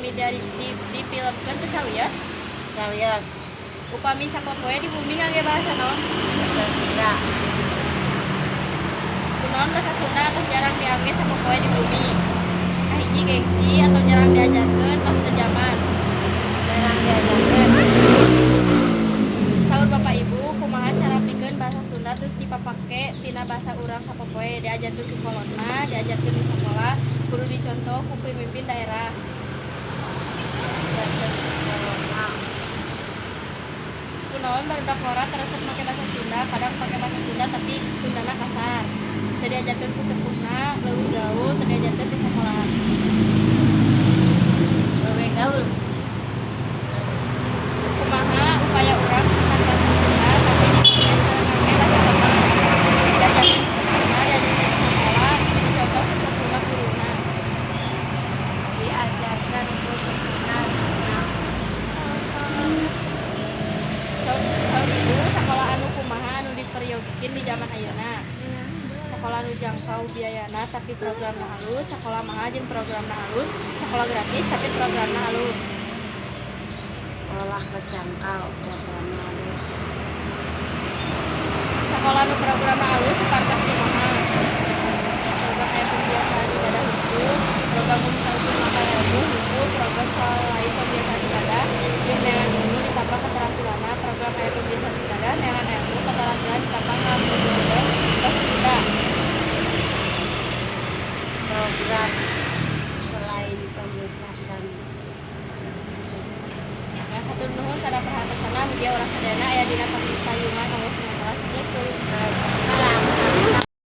Upami difilmkeun teu sawios? Sawios. Upami sapopoe di bumi ngangge bahasa naon? Bahasa Sunda. Kunaon bahasa Sunda tos jarang diangge sapopoe di bumi? Kahiji, gengsi atau jarang diajarkeun, tos teu jaman. Jarang diajarkeun. Saur Bapak Ibu, kumaha cara pikeun bahasa Sunda terus dipapake tina bahasa urang sapopoe? Diajarkeun ku kolotna, diajarkeun di sakola, kudu dicontoh ku pemimpin daerah. Diajarkeun ku kolotna. Kunaon barudak ngora teu resep make bahasa Sunda? Kadang pake bahasa Sunda, tapi Sundana kasar. Teu diajarkeun ku sepuhna, leuwih gaul, teu diajarkeun di sakola. Leuwih gaul. Kumaha upaya urang senang bahasa Sunda tapi dipake sareng ngangge bahasa lemes? Diajarkeun ku sepuhna, diajarkeun di sakola, dicontoh ku sepuhna, guruna. Diajarkan ku sepuhna. Saur Ibu, sakola anu kumaha anu diperyogikeun di jaman ayeuna? Sakola anu jangkau biayana tapi programna halus, sakola mahal jeung programna halus, sakola gratis tapi programna halus. Sekolah kejangkau, programnya halus. Sakola anu programna halus sapertos kumaha? Program aya pembiasaan ibadah hukum, program usaha maka ilmu hukum, program selain pembiasaan ibadah jeung neangan ilmu ditambah keterampilanna, program aya pembiasaan ibadah, neangan ilmu, keterampilan.